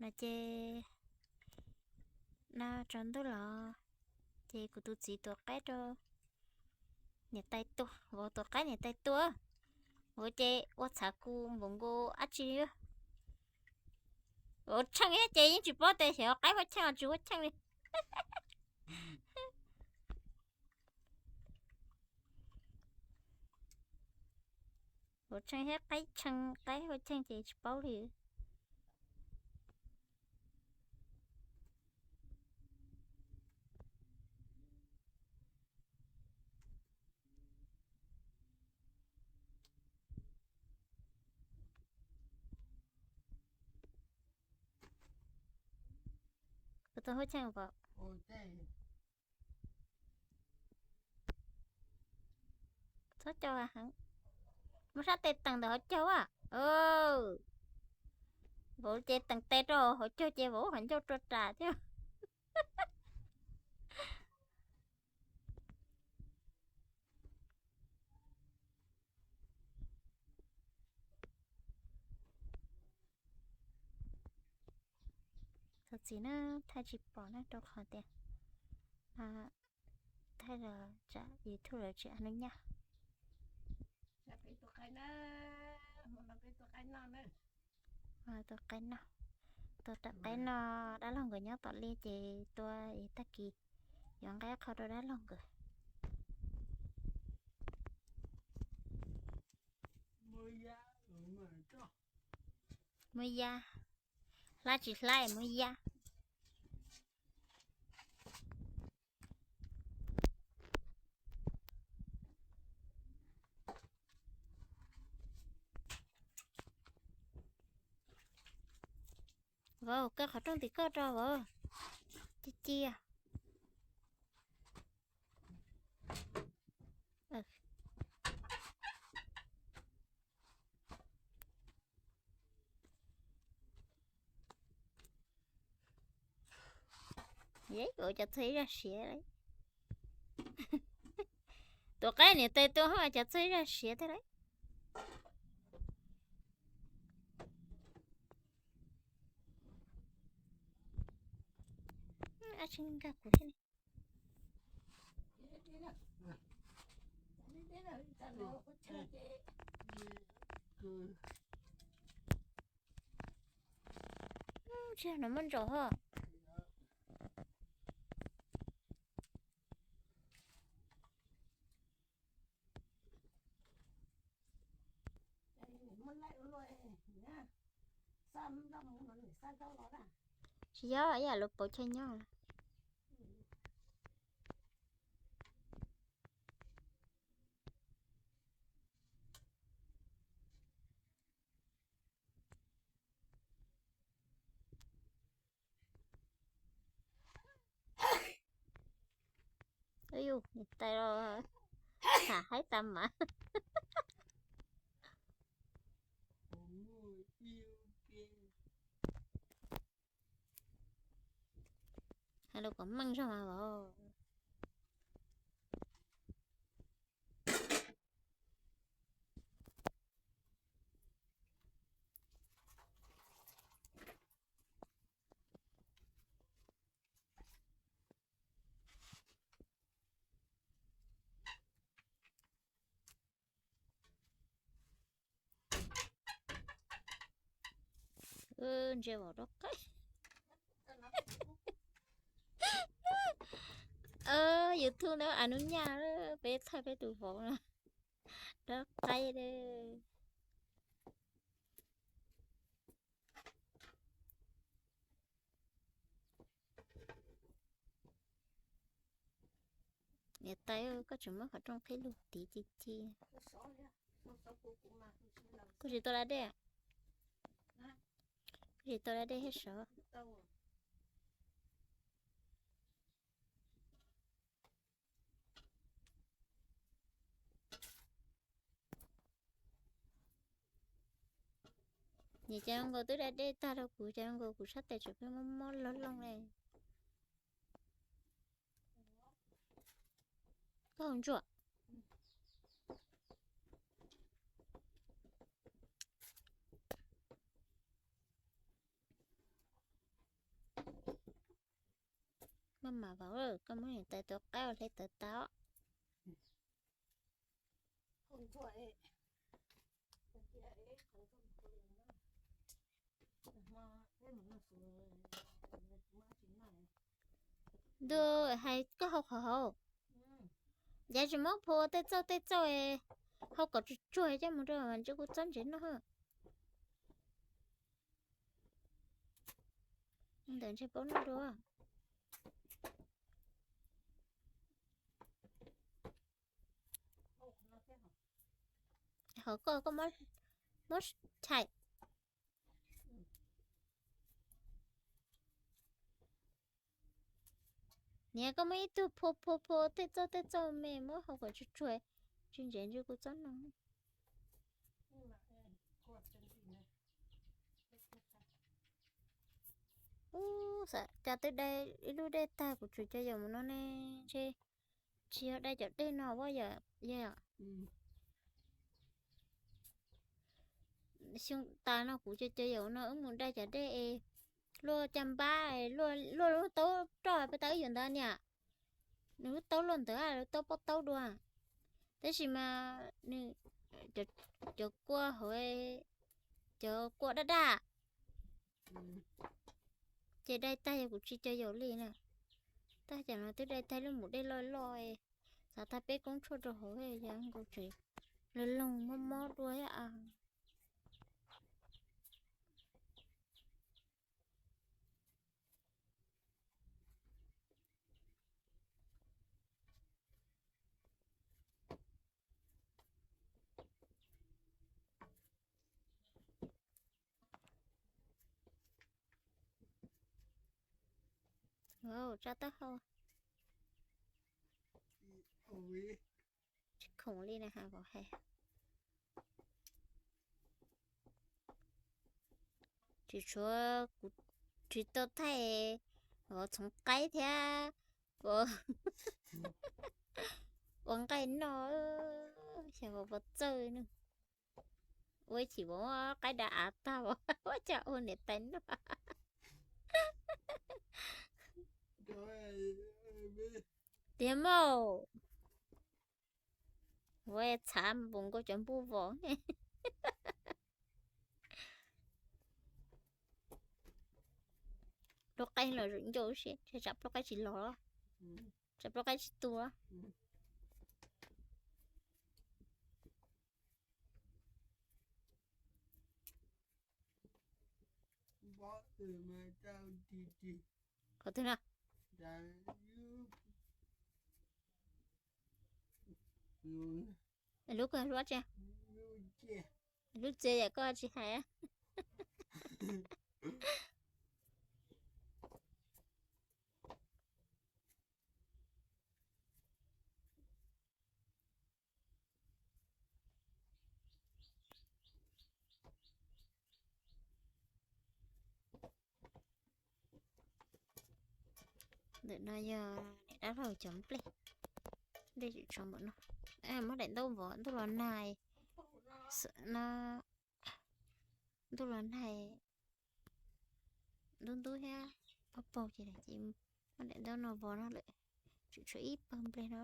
no ces no tsaus ntuj los ces kuv tus txiv tuav qaib rau niam tais tua, vauv tuav qaib niam tais tua. Vauv ces ua txhav kuv npaum nkaus dab tsi li. Vauv tsheej thiab ces yeej tsis paub tias xyov qaib huab cheej los tsis huab cheej li. Vauv tsheej thiab qaib tsheej, qaib huab cheej ces tsis paub li. Kuv tus huab cheej pom. Txhob caug heev. Muab sab tes teem ntawm hauv caug a. Vauv ces teem tes rau hauv caug ces vauv qhov ncauj rua ras thiab. Thov txim na, thaij tsis pom na rau qhov tias thaij los tsam YouTube lawv tsis a nub nyaj. Tua qaib no, tua rau qaib no, dab laug nkawd nyob tom liaj ces tua es tag kis yuav nqa qho rau dab laug nkawd. Muaj ya, hlab tsis hlab muaj ya. Vauv, kaw qhov rooj tim koj rau vauv. Ci ci. Vauv, cov txog ib zaj siav. Tus qaib niam tais tua hos cov txog ib zaj siav thiab lauj. Ab tsi nkag kuv thiab ne. Tsis no muaj ntsaum hos. Tsis yog ib yam lus pauv chaw nyob. Ub, niam tais los tham haib tas mas. Hais lus kom meej zog mas vauv. Ntsia vauv rov qab. YouTube no a nub nyaj peb thaij peb tus vauv no rov qab li. Niam tais, koj tseem muab qhov rooj qhib lug tid ci ci. Koj tsis tau da dej? Koj tsis tau da dej thiab sov? Nim cov zoo nkaus twb da dej tag rau kuv, cov zoo nkaus kuv sab tes tseem pheej mob mob loj loj li. Koj hau ntsuam. Mas vauv, koj muab niam tais tus qaib ua hle tawv tau. Ntuj, hais koj hau qhov hauv. Yav tsis muab phua tej txauj tej txauj, hau kom tsuag tsuag coj mus rau ntshe kuv txob ntsev noj. Ntawm ntshe paub noj dua. Hauv koj, koj muab chais. Niam, koj muab ib tug phua phua phua tej txauj tej txauj me muab hau kom tsuag tsuag, tsis ntsev ntshe kuv txob noj. Ub, xav cas twb dai ib lub dej tag kuv tsuas cov yaum mus no ne, ntshe tsis yog dai cov dej no ua yom, yog. Xyoo tas no kuv cov cov yaum no wb mus dai cov dej es luaj caj npab, luaj lub taub roj peb tau wb yuav ntawd niam. Nws lub taub luaj ntawd, lub taub pob taub dua. Tab sis mas nws, cov kua hauv, cov kua daj daj. Ces dai tag yog kuv tsis cov yaum li na. Tag cov no twb dai tag lub mus dej loj loj, xav tag peb koob tshuaj rau hauv yog nkaus tsev, los loog mob mob dua thiab a. Tsa taub hau. Tsis khoom li na ha vauv hais. Tsis tshuav kuv tsis tau thaij vauv txhoov qaib thiab ua nqaij noj, xyov vauv puas txawj ne. Ua ib chim vauv qaib da av tag vauv ua cas ua niam tais noj. Tiag mog. Vauv txhav npaum nkaus cov npug vos. Plaub qaib los ncauj si, tsam plaub qaib tsis los, tsam plaub qaib tsis tu. Qhov twg na? Lub koj hlub tsi? Lub txiv yam koj tsis hais. Ntawm no yog niam dab laug cov nplej, nplej tsis tshua npaum no. Muab daim ntaub vov ntuj los nag, no, ntuj los nag, ntub ntub thiab, paug paug ces muab daim ntaub no vov no lawm, tseem tshuav ib pawg nplej no.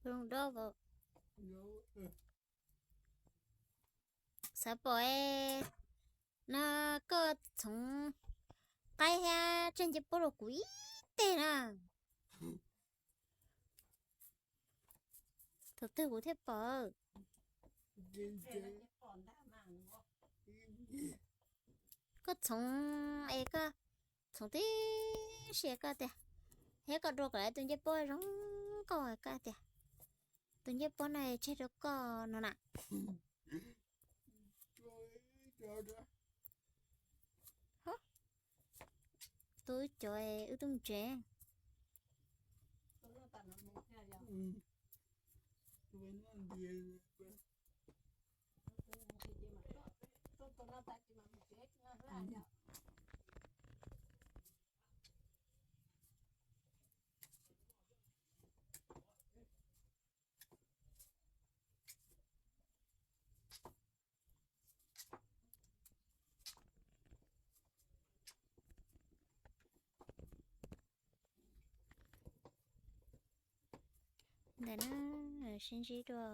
Zoo dob vauv. Xav pom no koj txhoov qaib thiab tseg ncej puab rau kuv ib teg na. Thaum twg kuv thiaj pom. Koj txhoov es koj txhoov tib si koj tias, thiab koj dua kom lawv tus ncej puab zoo nkauj koj tias. Tus ncej pob no tseg rau koj no na. Tus wb cov wb twb mus tsev. Ntawm no sib ntsib dua.